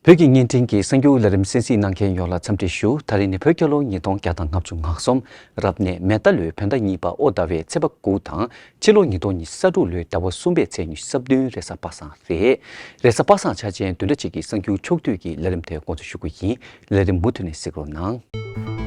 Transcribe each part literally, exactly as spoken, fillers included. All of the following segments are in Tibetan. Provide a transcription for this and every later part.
བོད་ཀྱི་བརྙན་འཕྲིན་གྱི་གསར་འགྱུར་ལས་རིམ་གསན་གཟིགས་གནང་མཁན་ཡོངས་ལ་འཚམས་འདྲི་ཞུ། ད་རིང་ནི་བོད་རྒྱལ་ལོ་ཉིས་སྟོང་བརྒྱ་དང་ལྔ་བཅུ་ང་གསུམ། རབ་གནས་མེ་རྟ་ལོའི་བོད་ཟླ་གཉིས་པ་ཨོ་ཟླ་བའི་ཚེས་པ་དགུ་དང་། ཕྱི་ལོ་ཉིས་སྟོང་ཉི་ཤུ་རྩ་དྲུག་ལོའི་ཟླ་བ་གསུམ་པའི་ཚེས་ཉི་ཤུ་རྩ་བདུན་རེས་གཟའ་པ་སངས་རེད། རེས་གཟའ་པ་སངས་ཆ་ཅན་བདུན་ཕྲག་གཅིག་གི་གསར་འགྱུར་ཕྱོགས་བསྡུས་ཀྱི་ལས་རིམ་དེ་འགོ་འཛུགས་ཞུ་གི་ཡིན། ལས་རིམ་མུ་མཐུད་ནས་གཟིགས་རོགས་གནང་།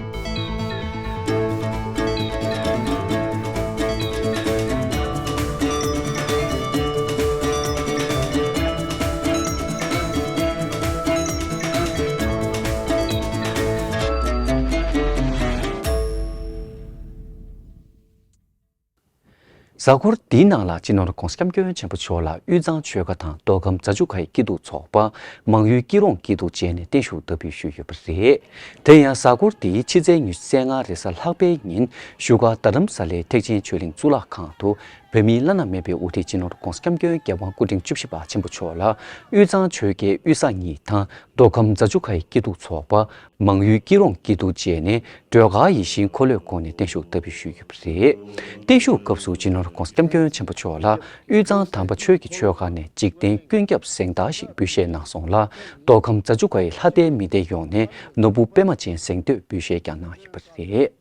གཟའ་འཁོར་འདིའི་ནང་ལ་སྤྱི་ནོར་༸གོང་ས་༸སྐྱབས་མགོན་ཆེན་པོ་མཆོག་ལ་དབུས་གཙང་ཆོལ་ཁ་དང་མདོ་ཁམས་རྫ་ཆུ་ཁའི་སྐྱིད་སྡུག་ཚོགས་པ། མང་ཡུལ་སྐྱིད་རོང་སྐྱིད་སྡུག་བཅས་ནས་བརྟན་བཞུགས་བདག་འབུལ་ཞུས་ཡོད་པ་རེད། དེ་ཡང་གཟའ་འཁོར་འདིའི་ཕྱི་ཚེས་ཉི་ཤུ་རྩ་ལྔ་རེས་གཟའ་ལྷག་པའི་ཉིན་བཞུགས་སྒར་རྡ་རམ་ས་ལའི་ཐེག་ཆེན་ཆོས་གླིང་གཙུག་ལག་ཁང་དུ་བོད་མིའི་བླ་ན་མེད་པའི་དབུ་ཁྲིད་སྤྱི་ནོར་༸གོང་ས་༸སྐྱབས་མགོན་རྒྱལ་དབང་སྐུ་ཕྲེང་བཅུ་བཞི་པ་ཆེན་པོ་མཆོག་ལ་དབུས་གཙང་ཆོལ་ཁའི་དབུས་ས་གཉིས་དང་མདོ་ཁམས་རྫ་ཆུ་ཁའི་སྐྱིད་སྡུག་ཚོགས་པ། མང་ཡུལ་སྐྱིད་རོང་སྐྱིད་སྡུག་བཅས་ནས་སྒྲོལ་དཀར་ཡིད་བཞིན་འཁོར་ལོའི་སྒོ་ནས་བརྟན་བཞུགས་བདག་འབུལ་ཞུས་ཡོད་པ་རེད། བརྟན་བཞུགས་སྐབས་སུ་སྤྱི་ནོར་༸གོང་ས་༸སྐྱབས་མགོན་ཆེན་པོ་མཆོག་ལ་དབུས་གཙང་དམ་པ་ཆོས་ཀྱི་ཆོལ་ཁ་ནས་འཇིག་རྟེན་ཀུན་ཁྱབ་གཟེངས་རྟགས་ཤིག་འབུལ་བཞེས་གནང་སོང་ལ། མདོ་ཁམས་རྫ་ཆུ་ཁའི་ལྷ་སྡེའི་མི་སྡེ་ཡོངས་ནས་ནོར་བུ་པད་མ་ཅན་གཟེངས་བསྟོད་འབུལ་བཞེས་ཀྱང་གནང་ཡོད་པ་རེད།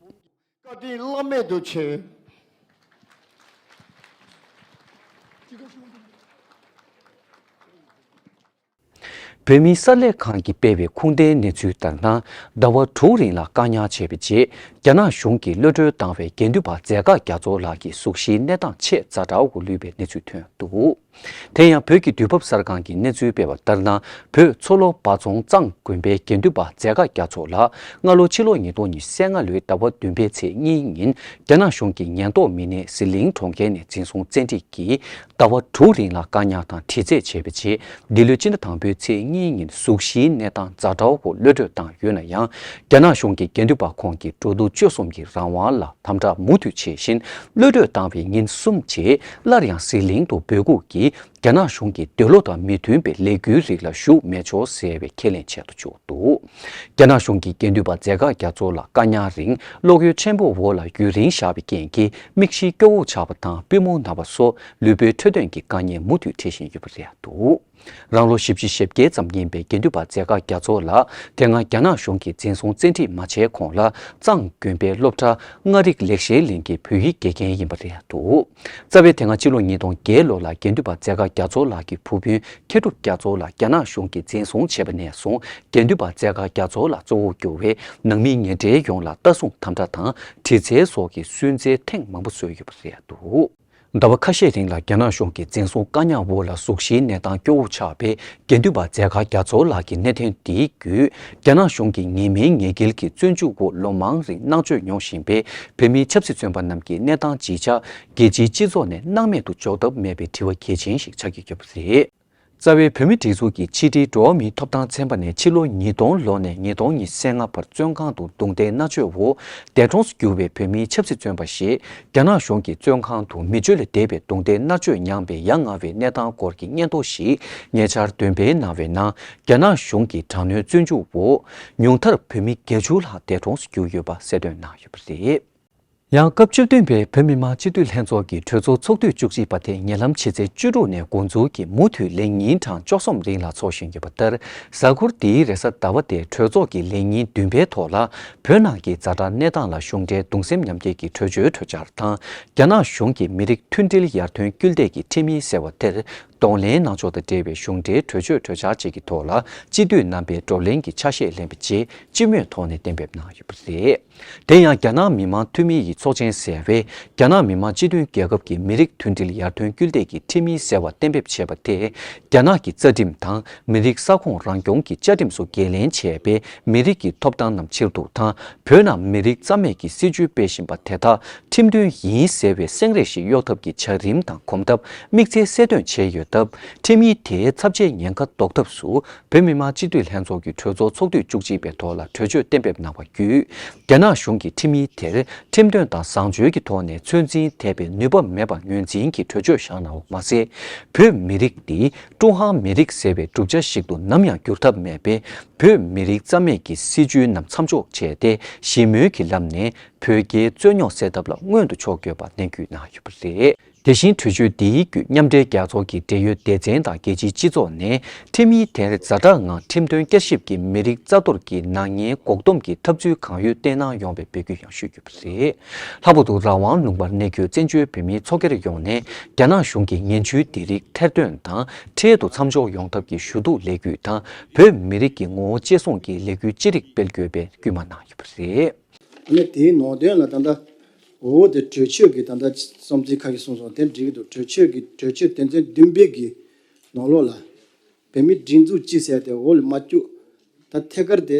བཀའ་དྲིན་བླ་མེད་དུ་ཆེ། བོད་མིའི་གསར་ལས་ཁང་གིས་སྤེལ་བའི་ཁུངས་ལྡན་གནས་ཚུལ་ལྟར་ན། ཟླ་བ་དྲུག་རིང་ལ་བཀག་ཉར་བྱས་པའི་རྗེས། རྒྱ་ནག་གཞུང་གིས་གློད་གྲོལ་བཏང་བའི་དགེ་འདུན་པ་མཛད་དཀར་རྒྱ་མཚོ་ལགས་ཀྱི་གཟུགས་གཞིའི་གནས་སྟངས་ཆེས་ཛ་དྲག་ཏུ་ལུས་པའི་གནས་ཚུལ་ཐོན་འདུག་དེ་ཡང་བོད་ཀྱི་དུས་བབ་གསར་ཁང་གིས་གནས་ཚུལ་སྤེལ་བ་ལྟར་ན། བོད་མཚོ་ལྷོ་སྦ་ཚོང་གཙང་དགོན་པའི་དགེ་འདུན་པ་མཛད་དཀར་རྒྱ་མཚོ་ལགས་སྔ་ལོ་ཕྱི་ལོ་ཉིས་སྟོང་ཉི་ཤུ་རྩ་ལྔ་ལོའི་ཟླ་བ་བདུན་པའི་ཚེས་གཉིས་ཉིན་རྒྱ་ནག་གཞུང་གི་ཉེན་རྟོག་མི་སྣས་ཟི་ལིང་གྲོང་ཁྱེར་ནས་འཛིན་བཟུང་བཙན་ཁྲིད་ཀྱིས། ཟླ་བ་དྲུག་རིང་ལ་བཀག་ཉར་དང་དྲི་རྩད་བྱས་པའི་རྗེས། འདི་ལོའི་སྤྱི་ཟླ་དང་པོའི་ཚེས་གཉིས་ཉིན་གཟུགས་གཞིའི་གནས་སྟངས་ཛ་དྲག་པོ་གློད་གྲོལ་བཏང་ཡོད་ན་ཡང་། རྒྱ་ནག་གཞུང་གིས་དགེ་འདུན་པ་ཁོང་གི་འགྲོ་འདུག་སྤྱོད་གསུམ་གྱི་རང་དབང་ལ་དམ་དྲག་མུ་མཐུད་བྱེད་བཞིན། གློད་གྲོལ་བཏང་བའི་ཉིན་གསུམ་རྗེས་སླར་ཡང་ཟི་ལིང་དུ་འབོད་འགུག་གིས། རྒྱ་ནག་གཞུང་གི་འདོད་བློ་དང་མི་མཐུན་པའི་ལས་འགུལ་རིགས་ལ་ཞུགས་མེད་ཆོག་ཟེར་བའི་ཁས་ལེན་བྱས་འདུག་རྒྱ་ནག་གཞུང་གིས་དགེ་འདུན་པ་མཛད་དཀར་རྒྱ་མཚོ་ལགས་བཀག་ཉར་རིང་གློག་འོད་ཆེན་པོ་འོག་ལ་ཡུན་རིང་བཞག་པའི་རྐྱེན་གྱིས། མིག་ཤེལ་སྐྱོ་བོ་ཆགས་པ་དང་པུས་མོ་ན་བ་སོགས་ལུས་པོའི་འཕྲོད་བསྟེན་གྱི་དཀའ་ངལ་མུ་མཐུད་འཕྲད་བཞིན་ཡོད་པ་རེད་འདུག་རང་ལོ་བཞི་བཅུ་ཞེ་བརྒྱད་ཙམ་ཡིན་པའི་དགེ་འདུན་པ་མཛད་དཀར་རྒྱ་མཚོ་ལགས་དེ་སྔ་རྒྱ་ནག་གཞུང་གིས་འཛིན་བཟུང་བཙན་ཁྲིད་མ་བྱས་གོང་ལ། གཙང་དགོན་པའི་སློབ་གྲྭ་ལྔ་རིག་ལེགས་བཤད་གླིང་གི་བོད་ཡིག་དགེ་རྒན་ཡིན་པ་རེད་འདུག་རྩ་བའི་དེ་སྔ་ཕྱི་ལོ་ཉིས་སྟོང་བརྒྱད་ལོ་ལ་དགེ་འདུན་པ་མཛད་དཀར་རྒྱ་མཚོ་ལགས་ཀྱི་བུ་སྤུན་མཁས་གྲུབ་རྒྱ་མཚོ་ལགས་རྒྱ་ནག་གཞུང་གིས་འཛིན་བཟུང་བྱས་པ་ནས་བཟུང་། དགེ་འདུན་པ་མཛད་དཀར་རྒྱ་མཚོ་ལགས་གཙོ་བོར་གྱུར་བའི་ནང་མི་ཉེ་འབྲེལ་ཡོངས་ལ་ལྟ་སྲུང་དམ་དྲག་དང་དྲི་རྩད་སོགས་ཀྱི་སུན་གཙེར་ཐེངས་མང་པོ་བཟོས་ཡོད་པ་རེད་འདུག་ཟླ་བ་ཁ་ཤས་རིང་ལ་རྒྱ་ནག་གཞུང་གི་འཛིན་བཟུང་བཀག་ཉར་འོག་ལ་གཟུགས་གཞིའི་གནས་སྟངས་སྐྱོ་བོ་ཆགས་པའི་དགེ་འདུན་པ་མཛད་དཀར་རྒྱ་མཚོ་ལགས་ཀྱི་གནད་དོན་འདིའི་བརྒྱུད། རྒྱ་ནག་གཞུང་གི་ངེས་མེད་ངེས་འགེལ་གྱི་བཙོན་འཇུག་འོག་ལོ་མང་རིང་མནར་གཅོད་མྱོང་བཞིན་པའི་བོད་མིའི་ཆབ་སྲིད་བཙོན་པ་རྣམས་ཀྱི་གནས་སྟངས་ཇི་ཆགས་རྒྱལ་སྤྱིའི་སྤྱི་ཚོགས་ནས་སྣང་མེད་དུ་འཇོག་ཐབས་མེད་པའི་དྲི་བ་གལ་ཆེན་ཞིག་ཆགས་ཀྱི་ཡོད་པ་རེད། རྩ་བའི་བོད་མིའི་སྒྲིག་འཛུགས་ཀྱི་ཕྱི་དྲིལ་འགྲོ་བ་མིའི་ཐོབ་ཐང་ཚན་པ་ནས་ཕྱི་ལོ་ཉིས་སྟོང་ལོ་ནས་ཉིས་སྟོང་ཉི་ཤུ་རྩ་ལྔ་བར་བཙོན་ཁང་དུ་རྡུང་རྡེག་མནར་གཅོད་འོག་འདས་གྲོངས་སུ་གྱུར་བའི་བོད་མིའི་ཆབ་སྲིད་བཙོན་པ་ཞིག་རྒྱ་ནག་གཞུང་གི་བཙོན་ཁང་དུ་མི་སྤྱོད་ལས་འདས་པའི་རྡུང་རྡེག་མནར་གཅོད་མྱངས་པའི་ཡ་ང་བའི་གནས་སྟངས་སྐོར་གྱི་སྙན་ཐོ་ཞིག་ཉེ་ཆར་འདོན་སྤེལ་གནང་བའི་ནང་། རྒྱ་ནག་གཞུང་གི་དྲག་གནོན་བཙོན་འཇུག་འོག་ཉུང་མཐར་བོད་མི་བརྒྱད་ཅུ་ལྷག་འདས་གྲོངས་སུ་གྱུར་ཡོད་པ་གསལ་སྟོན་གནང་ཡོད་པ་རེད། ཡང་སྐབས་བཅུ་བདུན་པའི་བོད་མི་མང་སྤྱི་འཐུས་ལྷན་ཚོགས་ཀྱི་གྲོས་ཚོགས་ཚོགས་དུས་བཅུ་གཅིག་པ་དེ་ཉེ་ལམ་ཕྱི་ཚེས་བཅུ་དྲུག་ནས་འགོ་འཛུགས་ཀྱིས་མུ་མཐུད་ལས་ཉིན་གྲངས་བཅུ་གསུམ་རིང་ལ་འཚོགས་བཞིན་ཡོད་པ་ལྟར། གཟའ་འཁོར་འདིའི་རེས་གཟའ་ཟླ་བ་སྟེ་གྲོས་ཚོགས་ཀྱི་ལས་ཉིན་བདུན་པའི་ཐོག་ལ། བོད་ནང་གི་ཛ་དྲག་གནས་སྟངས་ལ་གཞུང་འབྲེལ་གདུང་སེམས་མཉམ་སྐྱེད་ཀྱི་གྲོས་ཆོད་གྲོས་འཆར་དང་། རྒྱ་ནག་གཞུང་གིས་མི་རིགས་མཐུན་སྒྲིལ་ཡར་ཐོན་སྐུལ་འདེད་ཀྱི་ཁྲིམས་ཡིག་ཟེར་བ་དེར། གདོང་ལེན་གནང་ཕྱོགས་དང་འབྲེལ་བའི་གཞུང་འབྲེལ་གྲོས་ཆོད་གྲོས་འཆར་བཅས་ཀྱི་ཐོག་ལ་སྤྱི་འཐུས་རྣམ་པས་བགྲོ་གླེང་གི་ཆ་ཤས་ལེན་པའི་རྗེས་སྤྱི་མོས་ཐོག་ནས་གཏན་འབེབས་གནང་ཡོད་པ་རེད། དེ་ཡང་རྒྱ་ནག་མི་དམངས་འཐུས་མི་ཡི་ཚོགས་ཆེན་ཟེར་བས་རྒྱ་ནག་མི་དམངས་སྤྱི་མཐུན་རྒྱལ་ཁབ་ཀྱི་མི་རིགས་མཐུན་སྒྲིལ་ཡར་ཐོན་སྐུལ་འདེད་ཀྱི་ཁྲིམས་ཡིག་ཟེར་བ་གཏན་འབེབས་བྱས་པ་དེ། རྒྱ་ནག་གི་རྩ་ཁྲིམས་དང་མི་རིགས་ས་ཁོངས་རང་སྐྱོང་གི་བཅའ་ཁྲིམས་སུ་འགན་ལེན་བྱས་པའི་མི་རིགས་ཀྱི་ཐོབ་ཐང་རྣམས་ཕྱིར་བསྡུ་དང་། བོད་ནང་མི་རིགས་རྩ་མེད་ཀྱི་སྲིད་བྱུས་སྤེལ་བཞིན་པ་དེ་དག་ཁྲིམས་མཐུན་ཡིན་ཟེར་བའི་སེང་རས་ཤིག་གཡོག་ཐབས་ཀྱི་བྱ་རིམ་དང་གོམ་སྟབས་དམིགས་བསལ་གསལ་སྟོན་བྱས་ཡོད་སྟབས། ཁྲིམས་ཡིག་དེའི་ཚབས་ཆེའི་ཉེན་ཁ་ཟློག་ཐབས་སུ། བོད་མི་མང་སྤྱི་འཐུས་ལྷན་ཚོགས་ཀྱི་གྲོས་ཚོགས་ཚོགས་དུས་བཅུ་གཅིག་པའི་ཐོག་ལ་གྲོས་ཆོད་གཏན་འབེབས་གནང་བ་བརྒྱུད། རྒྱ་ནག་གཞུང་གིས་ཁྲིམས་ཡིག་དེར་ཁྲིམས་དོན་དང་བཟང་སྤྱོད་ཀྱི་ཐོག་ནས་ཚོད་འཛིན་ཐེབས་པའི་ནུས་པ་མེད་པ་ངོས་འཛིན་གྱིས་གྲོས་ཆོད་བཞག་གནང་བ་མ་ཟད། བོད་མི་རིགས་འདི་ཀྲུང་ཧྭ་མི་རིགས་ཟེར་བའི་གྲུབ་ཆ་ཞིག་ཏུ་ནམ་ཡང་འགྱུར་ཐབས་མེད་པས། བོད་མི་རིགས་རྩ་མེད་ཀྱི་སྲིད་བྱུས་རྣམས་མཚམས་འཇོག་བྱས་ཏེ། ཞི་མོལ་གྱི་ལམ་ནས་བོད་རྒྱའི་རྩོད་རྙོག་སེལ་ཐབས་ལ་སྔོན་དུ་ཕྱོགས་དགོས་པ་ནན་སྐུལ་གནང་ཡོད་པ་རེད། དེ་བཞིན་གྲོས་ཆོད་འདིའི་བརྒྱུད་མཉམ་འབྲེལ་རྒྱལ་ཚོགས་ཀྱི་འབྲེལ་ཡོད་སྡེ་ཚན་དང་རྒྱལ་སྤྱིའི་སྤྱི་ཚོགས་ནས་ཁྲིམས་ཡིག་དེར་ཛ་དྲག་ངང་ཁྲིམས་དོན་བསྐྱར་ཞིབ་ཀྱིས་མི་རིགས་རྩ་གཏོར་གྱི་ནག་ཉེས་འགོག་སྡོམ་གྱི་ཐབས་ཚུལ་གང་ཡོད་བསྟན་གནང་ཡོང་བའི་འབོད་སྐུལ་ཡང་ཞུས་ཡོད་པ་རེད། ལྷག་པར་དུ་རང་དབང་ལུང་པར་གནས་འཁོད་བཙན་བྱོལ་བོད་མིའི་ཚོགས་སྒེར་ཡོངས་ནས་རྒྱ་ནག་གཞུང་གི་ངན་བྱུས་འདི་རིགས་ཐེར་འདོན་དང་འཕྲལ་དུ་མཚམས་འཇོག་ཡོང་ཐབས་ཀྱི་ཞུ་གཏུག་ལས་འགུལ་དང་བོད་མི་རིགས་ཀྱི་ངོ་བོ་གཅེས་སྲུང་གི་ལས་འགུལ་ཅི་རིགས་སྤེལ་དགོས་པའི་སྐུལ་མ་གནང་ཡོད་པ་རེད། ཨ་ནི་དེའི་ནང་དོན་ལ་ད་ལྟ་འོ་དེ་གྲོས་ཆོད་ཀྱི་ད་ལྟ་བསམ་ཚུལ་ཁ་ཤས་གསུངས་སོང་། དེ་འགྲིག་གི་འདུག་གྲོས་ཆོད་ཀྱི་གྲོས་ཆོད་དོན་ཚན་བདུན་པའི་གི་ནང་ལོགས་ལ་བོད་མིའི་སྒྲིག་འཛུགས་སྤྱི་ཟེར་དེ་འོག་ལ་མ་བཅུག་ད་ཐད་ཀར་དེ་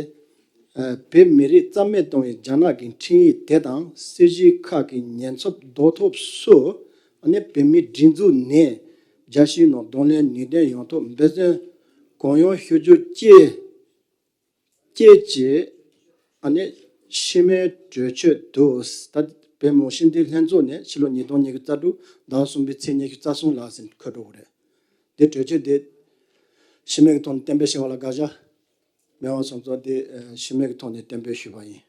ཨ་བོད་མི་རིགས་རྩ་མེད་གཏོང་བའི་རྒྱ་ནག་གི་ཁྲིམས་ཡིག་དེ་དང་སྲིད་བྱུས་ཁག་གི་ཉེན་ཚབས་ཟློག་ཐབས་སུ་ཨ་ནི་བོད་མིའི་སྒྲིག་འཛུགས་ནས་རྒྱལ་སྤྱིའི་ནང་གདོང་ལེན་ནུས་ལྡན་ཡོང་ཐབས་འབད་བརྩོན་གང་ཡོང་ཞུ་རྒྱུ་བཅས། བཅས་ཀྱི་ཨ་ནི་ཕྱི་མའི་གྲོས་ཆོད་དུ་ད་བོད་མི་མང་སྤྱི་འཐུས་ལྷན་ཚོགས་ནས་ཕྱི་ལོ་ཉིས་སྟོང་ཉི་ཤུ་རྩ་དྲུག་ཟླ་གསུམ་པའི་ཚེས་ཉི་ཤུ་རྩ་གསུམ་ལ་ཟིན་འཁོད་འགྲོ་གི་རེད། འདི་གྲོས་ཆོད་འདི་ཕྱི་མའི་གི་ཐོག་ནས་གཏན་འབེབས་བྱས་པ་ལ་དགག་བྱ་མེད་པ་སོང་ཙང་འདི་ཕྱི་མའི་གི་ཐོག་ནས་གཏན་འབེབས་ཞུས་པ་ཡིན།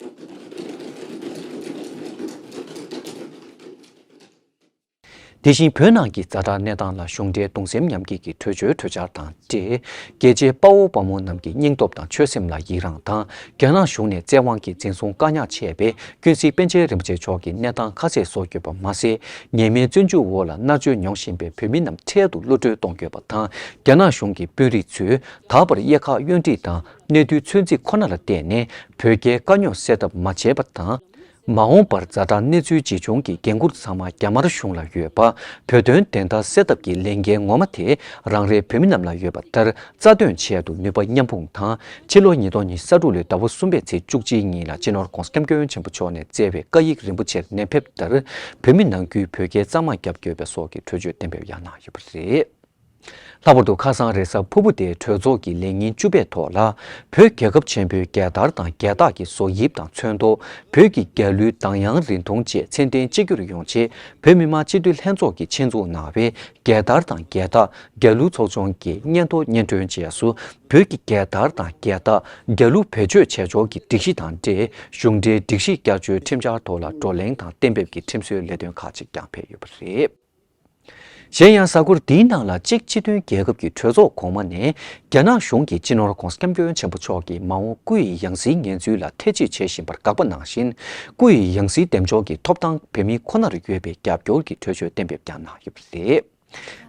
དེ་བཞིན་བོད་ནང་གི་ཛ་དྲག་གནས་སྟངས་ལ་གཞུང་འབྲེལ་གདུང་སེམས་མཉམ་སྐྱེད་ཀྱི་གྲོས་ཆོད་གྲོས་འཆར་དང་འབྲེལ། རྒྱལ་གཅེས་དཔའ་བོ་དཔའ་མོ་རྣམས་ཀྱི་སྙིང་སྟོབས་དང་ཆོད་སེམས་ལ་ཡི་རངས་དང་། རྒྱ་ནག་གཞུང་ནས་བཙན་དབང་གིས་འཛིན་བཟུང་བཀག་ཉར་བྱས་པའི་ཀུན་གཟིགས་པཎ་ཆེན་རིན་པོ་ཆེ་མཆོག་གི་གནས་སྟངས་ཁ་གསལ་བཟོ་དགོས་པ་མ་ཟད། ཉེས་མེད་བཙོན་འཇུག་འོག་ལ་མནར་གཅོད་མྱོང་བཞིན་པའི་བོད་མི་རྣམས་འཕྲལ་དུ་གློད་གྲོལ་གཏོང་དགོས་པ་དང་། རྒྱ་ནག་གཞུང་གི་དཔོན་རིགས་ཚོས་ད་བར་དབྱེ་ཁག་གཡོ་འདྲིས་དང་གནས་ཚུལ་ཚོད་འཛིན་ཁོ་ན་ལ་བརྟེན་ནས་བོད་རྒྱའི་དཀའ་རྙོག་སེལ་ཐབས་མ་བྱས་པ་དང་། མ་འོངས་པར་ཛ་དྲག་གནས་ཚུལ་ཇི་བྱུང་གི་འགན་འཁུར་ཚང་མ་རྒྱ་དམར་གཞུང་ལ་ཡོད་པ། བོད་དོན་བདེན་མཐའ་གསལ་ཐབས་ཀྱི་ལས་འགན་ངོ་མ་དེ་རང་རེའི་བོད་མི་རྣམས་ལ་ཡོད་པ་ལྟར་རྩ་དོན་ཆེད་དུ་ནུས་པ་མཉམ་སྤུངས་དང་། ཕྱི་ལོ་ཉིས་སྟོང་ཉི་ཤུ་རྩ་དྲུག་ལོའི་ཟླ་བ་གསུམ་པའི་ཚེས་བཅུ་གཅིག་ཉིན་ལ་སྤྱི་ནོར་༧གོང་ས་༧སྐྱབས་མགོན་ཆེན་པོ་མཆོག་ནས་བསྩལ་བའི་བཀའ་ཡིག་རིན་པོ་ཆེར་ནན་ཕེབས་ལྟར། བོད་མི་ནང་ཁུལ་བོད་སྐད་གཙང་མ་རྒྱབ་དགོས་པའི་སོགས་ཀྱི་གྲོས་ཆོད་གཏན་འབེབས་ཡང་གནང་ཡོད་པ་རེད། ལྷག་པར་དུ་ཁ་སང་རེས་གཟའ་ཕུར་བུ་དེ་གྲོས་ཚོགས་ཀྱི་ལས་ཉིན་བཅུ་པའི་ཐོག་ལ། བོད་རྒྱལ་ཁབ་ཆེན་པོའི་རྒྱལ་དར་དང་རྒྱལ་རྟགས་ཀྱི་བཟོ་དབྱིབས་དང་ཚོན་མདོག་བོད་ཀྱི་རྒྱལ་གླུའི་གདངས་དབྱངས་རིང་ཐུང་བཅས་མཚན་ལྡན་གཅིག་གྱུར་ཡོང་ཆེད། བོད་མི་མང་སྤྱི་འཐུས་ལྷན་ཚོགས་ཀྱིས་ཆེད་འཛུགས་གནང་བའི་རྒྱལ་དར་དང་རྒྱལ་རྟགས། རྒྱལ་གླུ་ཚོགས་ཆུང་གི་སྙན་ཐོ་སྙན་སྒྲོན་བཅས་སུ། བོད་ཀྱི་རྒྱལ་དར་དང་རྒྱལ་རྟགས། རྒྱལ་གླུ་བེད་སྤྱོད་བྱེད་ཕྱོགས་ཀྱི་སྒྲིག་གཞི་དང་འབྲེལ། གཞུང་འབྲེལ་སྒྲིག་གཞི་བསྐྱར་བཅོས་ཁྲིམས་འཆར་ཐོག་ལ་བགྲོ་གླེང་དང་གཏན་འབེབས་ཀྱི་ཁྲིམས་བཟོའི་ལས་དོན་ཁག་ཅིག་ཀྱང་ཕེབས་ཡོད་པ་རེད། གཞན་ཡང་། གཟའ་འཁོར་འདིའི་ནང་ལ་ཅེཀ་སྤྱི་མཐུན་རྒྱལ་ཁབ་ཀྱི་གྲོས་ཚོགས་གོང་མ་ནས་རྒྱ་ནག་གཞུང་གིས་སྤྱི་ནོར་༧གོང་ས་༧སྐྱབས་མགོན་ཆེན་པོ་མཆོག་གི་མ་འོངས་སྐུ་ཡི་ཡང་སྲིད་ངོས་འཛིན་ལ་ཐེ་བྱུས་བྱེད་བཞིན་པར་དགག་པ་གནང་བཞིན། སྐུ་ཡི་ཡང་སྲིད་འདེམས་འཇོག་གི་ཐོབ་ཐང་བོད་མི་ཁོ་ནར་ཡོད་པའི་རྒྱབ་སྐྱོར་གྱི་གྲོས་ཆོད་གཏན་འབེབས་ཀྱང་གནང་ཡོད་པ་རེད།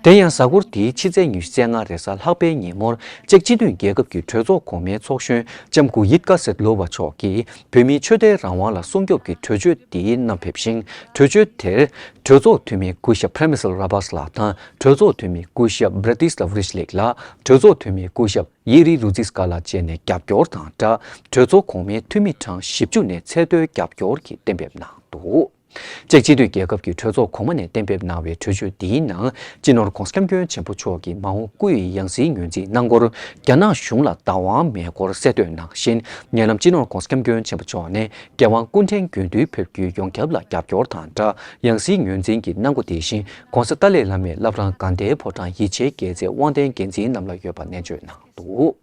དེ་ཡང་། གཟའ་འཁོར་འདིའི་ཕྱི་ཚེས་ཉི་ཤུ་རྩ་ལྔ་རེས་གཟའ་ལྷག་པའི་ཉིན་མོར་ཅེཀ་སྤྱི་མཐུན་རྒྱལ་ཁབ་ཀྱི་གྲོས་ཚོགས་གོང་མའི་ཚོགས་གཞོན་ལྕམ་སྐུ་ཡིད་ཀ་སེད་ལོ་བ་མཆོག་གིས་བོད་མིའི་ཆོས་དད་རང་དབང་ལ་སྲུང་སྐྱོབ་ཀྱི་གྲོས་ཆོད་འདི་བསྣམས་ཕེབས་ཤིང་། གྲོས་ཆོད་དེར་གྲོས་ཚོགས་འཐུས་མི་སྐུ་ཞབས་Premisl Rabas ལགས་དང་། གྲོས་ཚོགས་འཐུས་མི་སྐུ་ཞབས་Bratislav Rich་ལགས། གྲོས་ཚོགས་འཐུས་མི་སྐུ་ཞབས་Jiri Ludziska་ལགས་བཅས་ནས་རྒྱབ་སྐྱོར་དང་སྦྲགས། གྲོས་ཚོགས་གོང་མའི་འཐུས་མི་གྲངས་བཞི་བཅུ་ནས་ཚད་མཐོའི་རྒྱབ་སྐྱོར་གྱིས་གཏན་འབེབས་གནང་འདུག་ཅེཀ་སྤྱི་མཐུན་རྒྱལ་ཁབ་ཀྱི་གྲོས་ཚོགས་གོང་མ་ནས་གཏན་འབེབས་གནང་བའི་གྲོས་ཆོད་འདིའི་ནང་། སྤྱི་ནོར་༧གོང་ས་༧སྐྱབས་མགོན་ཆེན་པོ་མཆོག་གི་མ་འོངས་སྐུ་ཡི་ཡང་སྲིད་ངོས་འཛིན་གནང་སྐོར། རྒྱ་ནག་གཞུང་ལ་བདག་དབང་མེད་སྐོར་གསལ་སྟོན་གནང་བཞིན། ཉེ་ལམ་སྤྱི་ནོར་༧གོང་ས་༧སྐྱབས་མགོན་ཆེན་པོ་མཆོག་ནས་རྒྱལ་དབང་སྐུ་ཕྲེང་རྒྱུན་བསྡུའི་ཕེབས་རྒྱུའི་ཡོངས་ཁྱབ་ལ་རྒྱབ་སྐྱོར་དང་སྦྲགས། ཡང་སྲིད་ངོས་འཛིན་གྱི་གནང་སྒོ་དེ་བཞིན་༧གོང་ས་ཏཱ་ལའི་བླ་མའི་བླ་བྲང་དགའ་ལྡན་ཕོ་བྲང་ཡིད་ཆེས་རྒྱལ་མཚན་དབང་ལྡན་རྒྱལ་མཚན་རྣམས་ལ་ཡོད་པ་ནན་བརྗོད་གནང་འདུག་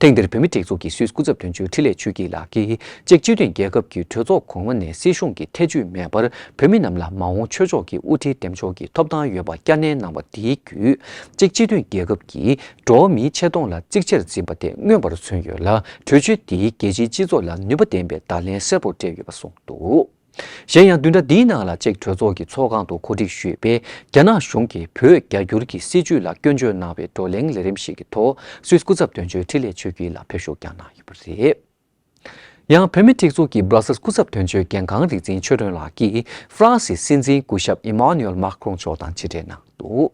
ཐེངས་འདིར་བོད་མིའི་སྒྲིག་འཛུགས་ཀྱི་སུད་སི་སྐུ་ཚབ་དོན་གཅོད་འཕྲིན་ལས་ཆོས་སྐྱིད་ལགས་ཀྱིས། ཅེཀ་སྤྱི་མཐུན་རྒྱལ་ཁབ་ཀྱི་གྲོས་ཚོགས་གོང་མ་ནས་སྲིད་གཞུང་གི་ཐེ་བྱུས་མེད་པར་བོད་མི་རྣམས་ལ་མ་འོངས་ཆོས་ཕྱོགས་ཀྱི་དབུ་ཁྲིད་འདེམས་འཇོག་གི་ཐོབ་ཐང་ཡོད་པ་བསྐྱར་ནན་གནང་བ་དེའི་བརྒྱུད། ཅེཀ་སྤྱི་མཐུན་རྒྱལ་ཁབ་ཀྱིས་འགྲོ་བ་མིའི་ཆེ་མཐོང་ལ་གཙིགས་ཆེར་འཛིན་པ་དེ་མངོན་པར་མཚོན་ཡོད་ལ། གྲོས་ཆོད་དེས་རྒྱལ་སྤྱིའི་སྤྱི་ཚོགས་ལ་ནུས་པ་ལྡན་པའི་བརྡ་ལན་གསལ་པོར་སྤྲད་ཡོད་པ་གསུངས་འདུག་གཞན་ཡང་། བདུན་ཕྲག་འདིའི་ནང་ལ་ཅེཀ་གྲོས་ཚོགས་ཀྱི་ཚོགས་ཁང་དུ་གོ་སྒྲིག་ཞུས་པའི་རྒྱ་ནག་གཞུང་གིས་བོད་རྒྱ་སྒྱུར་གྱི་སྲིད་བྱུས་ལ་སྐྱོན་བརྗོད་གནང་བའི་བགྲོ་གླེང་ལས་རིམ་ཞིག་གི་ཐོག་སུད་སི་སྐུ་ཚབ་དོན་གཅོད་འཕྲིན་ལས་ཆོས་སྐྱིད་ལགས་ཕེབས་བཞུགས་ཀྱང་གནང་ཡོད་པ་རེད། ཡང་། བོད་མིའི་སྒྲིག་འཛུགས་ཀྱི་Brussels་སྐུ་ཚབ་དོན་གཅོད་འགན་ཁང་རིག་འཛིན་ཆོས་སྒྲོན་ལགས་ཀྱིས་ཧྥ་རན་སིའི་སྲིད་འཛིན་སྐུ་ཞབས་Emmanuel Macron་མཆོག་དང་མཇལ་འཕྲད་གནང་འདུག་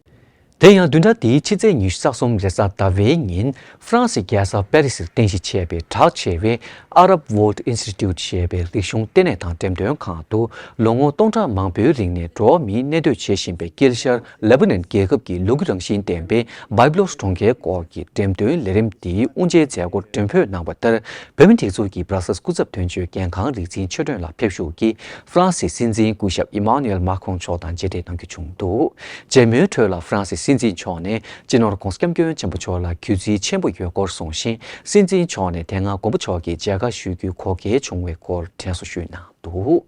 དེ་ཡང་། བདུན་ཕྲག་འདིའི་ཕྱི་ཚེས་ཉི་ཤུ་རྩ་གསུམ་རེས་གཟའ་ཟླ་བའི་ཉིན། ཧྥ་རན་སིའི་རྒྱལ་ས་པེ་རི་སིར་རྟེན་གཞི་བྱས་པའི་གྲགས་ཆེ་བའི་Arab World Institute་ཞེས་པའི་རིག་གཞུང་ལྟེ་གནས་དང་འགྲེམས་སྟོན་ཁང་དུ། ལོ་ངོ་སྟོང་ཕྲག་མང་པོའི་རིང་ནས་འགྲོ་བ་མིའི་གནས་སྡོད་བྱེད་བཞིན་པའི་དཀྱིལ་ཤར་ལེ་བྷ་ནན་རྒྱལ་ཁབ་ཀྱི་ལོ་རྒྱུས་རང་བཞིན་ལྡན་པའི་བྷའི་བྷི་ལོས་གྲོང་ཁྱེར་སྐོར་གྱི་འགྲེམས་སྟོན་ལས་རིམ་འདིའི་དབུ་འབྱེད་མཛད་སྒོར་མགྲོན་འབོད་གནང་བ་ལྟར། བོད་མིའི་སྒྲིག་འཛུགས་ཀྱི་Brussels་སྐུ་ཚབ་དོན་གཅོད་འགན་ཁང་རིག་འཛིན་ཆོས་སྒྲོན་ལགས་ཕེབས་བཞུགས་ཀྱིས། ཧྥ་རན་སིའི་སྲིད་འཛིན་སྐུ་ཞབས་Emmanuel Macron་མཆོག་དང་མཇལ་འཕྲད་གནང་རྒྱུ་བྱུང་འདུག་མཇལ་མོལ་ཁྲོད་ལ། ཧྥ་རན་སིའི་སྲིད་འཛིན་མཆོག་ནས་སྤྱི་ནོར་༧གོང་ས་༧སྐྱབས་མགོན་ཆེན་པོ་མཆོག་ལ་གུས་བརྩི་ཆེན་པོ་ཡོད་སྐོར་གསུངས་ཤིང་། སྲིད་འཛིན་མཆོག་ནས་དེ་སྔ་མགོན་པོ་མཆོག་གིས་མཇལ་ཁ་ཞུ་རྒྱུའི་གོ་སྐལ་བྱུང་བའི་སྐོར་དྲན་གསོ་ཞུས་གནང་འདུག་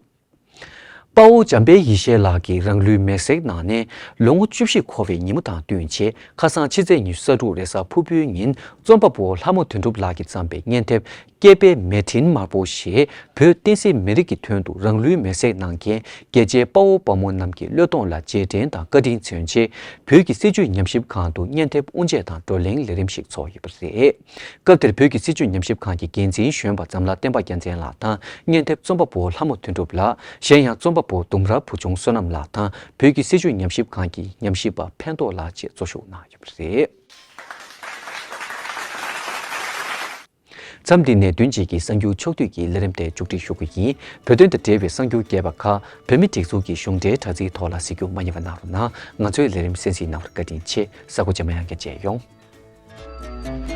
དཔའ་བོ་འཇམ་དཔལ་ཡེ་ཤེས་ལགས་ཀྱིས་རང་ལུས་མེར་སྲེག་གནང་ནས་ལོ་ངོ་བཅུ་བཞི་འཁོར་བའི་ཉིན་མོ་དང་བསྟུན་ཆེད། ཁ་སང་ཕྱི་ཚེས་ཉི་ཤུ་རྩ་དྲུག་རེས་གཟའ་ཕུར་བུའི་ཉིན། རྩོམ་པ་པོ་ལྷ་མོ་དོན་གྲུབ་ལགས་ཀྱིས་བརྩམས་པའི་སྙན་དེབ་བསྐལ་པའི་མེ་སྤྲིན་དམར་པོ་ཞེས། བོད་བསྟན་སྲིད་མི་རིགས་ཀྱི་དོན་དུ་རང་ལུས་མེར་སྲེག་གནང་མཁན་རྒྱལ་གཅེས་དཔའ་བོ་དཔའ་མོ་རྣམས་ཀྱི་བློས་གཏོང་ལ་རྗེས་དྲན་དང་བཀའ་དྲིན་མཚོན་ཆེད། བོད་ཀྱི་སྲིད་བྱུས་ཉམས་ཞིབ་ཁང་དུ་སྙན་དེབ་དབུ་འབྱེད་དང་བགྲོ་གླེང་ལས་རིམ་ཞིག་ཚོགས་ཡོད་པ་རེད། སྐབས་དེར་བོད་ཀྱི་སྲིད་བྱུས་ཉམས་ཞིབ་ཁང་གི་འགན་འཛིན་གཞོན་པ་འཛམ་ལྷ་བསྟན་པ་རྒྱལ་མཚན་ལགས་དང་། སྙན་དེབ་རྩོམ་པ་པོ་ལྷ་མོ་དོན་གྲུབ་ལགས། གཞན་ཡང་རྩོམ་པ་པོ་ལྡུམ་ར་བུ་ཆུང་བསོད་ནམས་ལགས་དང་། བོད་ཀྱི་སྲིད་བྱུས་ཉམས་ཞིབ་ཁང་གི་ཉམས་ཞིབ་པ་ཕན་ཐོགས་ལགས་བཅས་གཙོ་བཞུགས་གནང་ཡོད་པ་རེད། མཚམས་འདི་ནས་བདུན་གཅིག་གི་གསར་འགྱུར་ཕྱོགས་བསྡུས་ཀྱི་ལས་རིམ་དེ་མཇུག་སྒྲིལ་ཞུ་གི་ཡིན། བོད་དོན་དང་འབྲེལ་བའི་གསར་འགྱུར་རྒྱས་པ་ཁག་བོད་མི་སྒྲིག་འཛུགས་ཀྱི་གཞུང་འབྲེལ་དྲ་ཚིགས་ཐོག་ལ་གཟིགས་རྒྱུ་མ་བསྙེལ་བ་གནང་རོགས་གནང་། ང་ཚོའི་ལས་རིམ་གསན་གཟིགས་གནང་བར་བཀའ་དྲིན་ཆེ། གཟའ་འཁོར་རྗེས་མ་ཡང་བསྐྱར་མཇལ་ཡོང་།